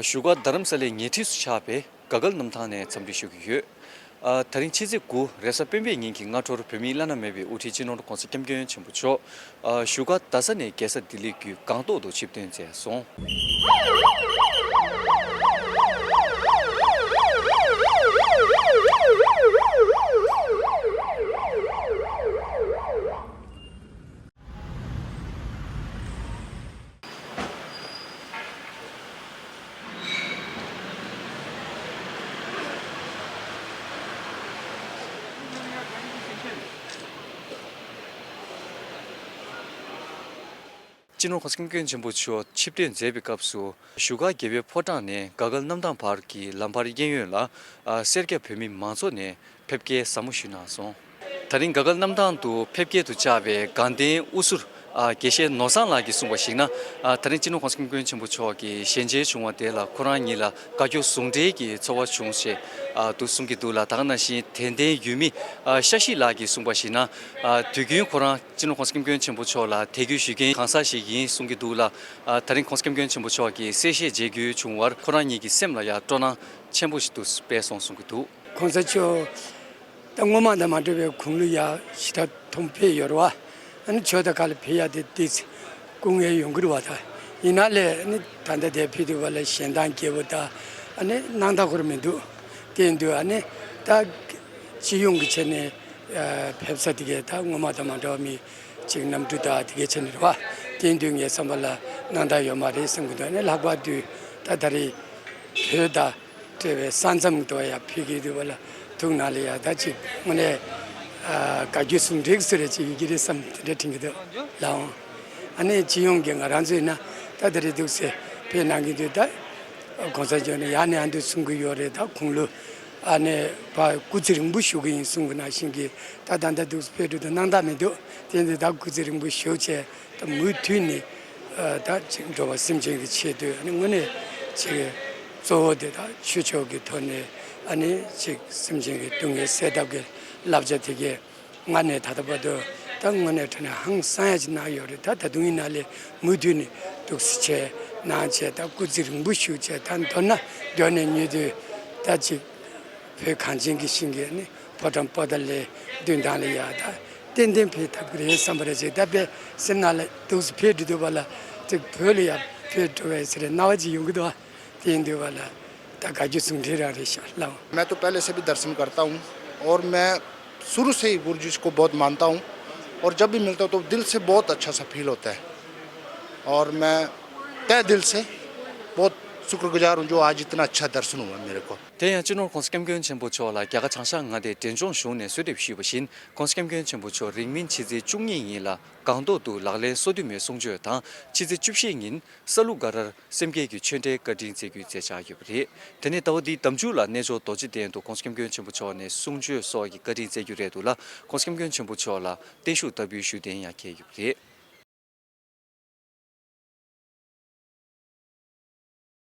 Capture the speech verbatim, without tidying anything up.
བཞུགས་སྒར་རྡ་རམ་ས་ལའི་ཉེ་འཁྲིས་སུ་ཆགས་པའི་ག་གལ་གནམ་ཐང་ནས་འཚམས་འདྲི་ཞུ་གི་ཡོད། ཨ། ད་རིང་ཕྱི་ཚེས་དགུ་རེས་གཟའ་སྤེན་པའི་ཉིན་གྱི་སྔ་དྲོར་བོད་མིའི་བླ་ན་མེད་པའི་དབུ་ཁྲིད་སྤྱི་ནོར་༧གོང་ས་༧སྐྱབས་མགོན་ཆེན་པོ་མཆོག་ཨ། བཞུགས་སྒར་རྡ་ས་ནས་རྒྱལ་ས་ལྡི་ལི་བརྒྱུད་སྒང་ཏོག་ཏུ་ཆིབས་ཐོན་མཛད་སོང་། སྤྱི་ནོར་༧གོང་ས་༧སྐྱབས་མགོན་ཆེན་པོ་མཆོག་ཆིབས་ཐོན་མཛད་པའི་སྐབས་སུ། བཞུགས་སྒར་རྒྱལ་བའི་ཕོ་བྲང་ནས་ག་གལ་གནམ་ཐང་བར་གྱི་ལམ་བར་གཡས་གཡོན་ལ། ཨ། སེར་སྐྱ་བོད་མི་མང་ཚོགས་ནས་ཕེབས་སྐྱེལ་ཟབ་མོ་ཞུས་གནང་སོང་། ད་རིང་ག་གལ་གནམ་ཐང་དུ་ཕེབས་སྐྱེལ་དུ་བཅར་བའི་དགའ་ལྡན་དབུ་ཟུར། ཨ། དགེ་བཤེས་ནོར་བཟང་ལགས་ཀྱིས་གསུངས་པར་གཞིགས་ན། ཨ། ད་རིང་སྤྱི་ནོར་༧གོང་ས་༧སྐྱབས་མགོན་ཆེན་པོ་མཆོག་གི་ཞལ་མཇལ་བྱུང་བ་དེ་ལ་ཁོ་རང་ཉིད་ལ་དགའ་སྐྱོ་ཟུང་འབྲེལ་གྱི་ཚོར་བ་བྱུང་ཞེས། ཨ། འདུག་གསུང་གི་འདུག་ལ། ད་ག་ནང་བཞིན་དད་ལྡན་ཡུལ་མི། ཨ། ཤ་ཤི་ལགས་ཀྱིས་གསུངས་པར་གཞིགས་ན། ཨ། དུས་རྒྱུན་ཁོ་རང་སྤྱི་ནོར་༧གོང་ས་༧སྐྱབས་མགོན་ཆེན་པོ་མཆོག་ལ་དད་གུས་ཞུ་མཁན་གང་ཟག་ཞིག་ཡིན་གསུང་གི་འདུག་ལ། ཨ། ད་རིང་༧གོང་ས་༧སྐྱབས་མགོན་ཆེན་པོ་མཆོག་གི་གསལ་བཤད་མཇལ་རྒྱུ་བྱུང་བར་ཁོ་རང་ཉིད་ཀྱི་སེམས་ལ་ཡང་སྤྲོ་སྣང་ཆེན་པོ་ཞིག་ཏུ་སྤེལ་སོང་གསུང་གི་འདུག། ༧གོང་ས་མཆོག་ད་སྔོན་མ་དང་མ་འདྲ་བའི་དགུང་ལོ་ཡ་ཞེ་དྲག་མཐོན་པོ་ཕེབས་ཡོད་རེད་བ། ཨ་ནི་ཆོས་དང་ཁ་ལ་ཕེབས་ཡ་དེ་ཏོག་ཙམ་སྐུ་ངལ་ཡོང་གི་རེད་བ། ད་ཡིན་ན་ལས་ཨ་ནི་ད་ལྟ་དེ་ཕེབས་དུས་བ་ལ་ཞལ་ཐང་རྒྱས་པོ་དང་ཨ་ནི་སྣང་དག་ཁོར་མི་འདུག། དེ་ཡིན་དུས་ཨ་ནི་ད་སྤྱི་ཡོངས་ཀྱི་ཆ་ནས་ཨ་ཕེབས་ས་དེ་གས་ད་སྔོན་མ་དང་མ་འདྲ་བ་མི་ཅིག་གནམ་གྲུ་དང་དེ་གས་ཆ་ནས་རེད་བ། དེ་ཡིན་དུས་ངའི་བསམ་པ་ལ་སྣང་དག་ཡོད་མ་རེད་བསམ་གྱི་འདུག། ཨ་ནི་ལྷག་པར་དུ་ད་ད་རེས་བོད་དང་། འབྲེལ་བའི་ས་མཚམས་དུ་ཡང་ཕེབས་ཀྱི་འདུག་པ་ལ། ཐུགས་ནང་ལ་ཡང་ད་ཅིག་དངོས་གནས་ཨ་དགའ་སྐྱོ་ཟུང་འབྲེལ་ཟེར་རེ་ཅིག་ཡོད་ཀྱི་རེད་བསམ་དེ་འདྲ་དྲན་གྱི་འདུག་ལགས་འོང་། ཨ་ནི་སྤྱི་ཡོངས་ཀྱི་ང་རང་ཚོ་ཡིན་ན་ད་དེ་རེད་འདུག་ཟེར་ཕེབས་གནང་གི་འདུག། ད་༧གོང་ས་མཆོག་ནས་ཡང་ནས་ཡང་དུ་གསུང་གི་ཡོད་རེད། ད་དགུང་ལོ་ཨ་ནི་ཕར་སྐུ་ཚེ་རིང་པོ་བཞུགས་ཀྱི་ཡིན་གསུང་གི་ནང་བཞིན་གྱི་ད་ད་ལྟ་འདུག་ཕེབས་འགྲོ་དུས་སྣང་དག་མི་འདུག། དེ་འདི་ད་སྐུ་ཚེ་རིང་པོ་བཞུགས་བྱས། ད་མུ་མཐུད་ནས་ཨ་ད་ཅིག་འགྲོ་བ་སེམས་ཅན་གྱི་ཆེད་དུ་ཨ་ནི་དངོས་གནས་ཅིག་གཙོ་བོ་དེ་ད་ཆོས་ཕྱོགས་ཀྱི་ཐོག་ནས་ཨ་ནི་ཅིག་སེམས་ཅན་གྱི་སྡུག་བསྔལ་སེལ་ཐབས་ཀྱི་བསླབ་བྱ་དེ་གས་སྔ་ནས་ད་ལྟ་བར་དུ་ད་དངོས་གནས་དྲང་གནས་ཧང་སང་ཡ་ཅིག་གནང་ཡོད་རེད། ད་ད་དུང་ཡིན་ན་ལས་མུ་མཐུད་ནས་འདུག་སེ་བྱས་གནང་བྱས་ད་སྐུ་ཚེ་རིང་པོ་བཞུགས་བྱས་ད་མདོར་ན་མགྱོགས་ནས་མྱུར་དུ་ད་ཅིག་བོད་གངས་ཅན་གྱི་ཞིང་གི་ནི་ཕོ་བྲང་པོ་ཏཱ་ལའི་མདུན་ཐང་ལ་ཡ་ད་ཏན་ཏན་ཕེབས་ཐུབ་ཀྱི་རེད་བསམ་པ་རེད་ཅེས་ད་དཔེ་སེམས་ནང་ལ་འདུག་སེ་ཕེབས་འགྲོ་དུས་བ་ལ་ཅིག་བོད་ལ་ཡ་ཕེབས་འགྲོ་བའི་ཟེར་རེ་སྣང་བ་ཅིག་ཡོང་གི་འདུག། དེ་ཡིན་དུས་བ་ལ་ད་དགའ་སྐྱོ་ཟུང་འབྲེལ་རང་རེད་ཤག་ལགས། मैं तो पहले से भी दर्शन करता हूँ और मैं शुरू से ही गुरु जी को बहुत मानता हूँ और जब भी मिलता हूँ तो दिल से बहुत अच्छा सा फील होता है और मैं तहे दिल से बहुत शुक्रगुजार हूँ जो आज इतना अच्छा दर्शन हुआ मेरे को। དེ་ཡང་སྤྱི་ནོར་༧གོང་ས་༧སྐྱབས་མགོན་ཆེན་པོ་མཆོག་ལ་རྒྱ་གར་བྱང་ཤར་མངའ་སྡེའི་འབྲས་ལྗོངས་གཞུང་ནས་གསོལ་འདེབས་ཞུས་པ་བཞིན། ༧གོང་ས་༧སྐྱབས་མགོན་ཆེན་པོ་མཆོག་རིང་མིན་ཕྱི་ཚེས་བཅུ་གཉིས་ཉིན་ལ་སྒང་ཏོག་ཏུ་ལག་ལེན་སོ་བདུན་མའི་གསུང་ཆོས་དང་། ཕྱི་ཚེས་བཅུ་བཞི་ཉིན་ས་ལུ་སྒ་རར་སེམས་བསྐྱེད་ཀྱི་ཆོས་འབྲེལ་བཀའ་དྲིན་སྩལ་རྒྱུའི་མཛད་འཆར་ཡོད་པ་རེད། དེ་ནས་ཟླ་བ་འདིའི་ཟླ་མཇུག་ལ་རྣལ་འབྱོར་རྡོ་རྗེ་གདན་དུ་༧གོང་ས་༧སྐྱབས་མགོན་ཆེན་པོ་མཆོག་ནས་གསུང་ཆོས་སོགས་ཀྱི་བཀའ་དྲིན་སྩལ་རྒྱུ་རེད་འདུག་ལ། ༧གོང་ས་༧སྐྱབས་མགོན་ཆེན་པོ་མཆོག་ལ་བརྟན་བཞུགས་བདག་པོའི་བཞུགས་གདན་ཡང་འཁེལ་ཡོད་པ་རེད།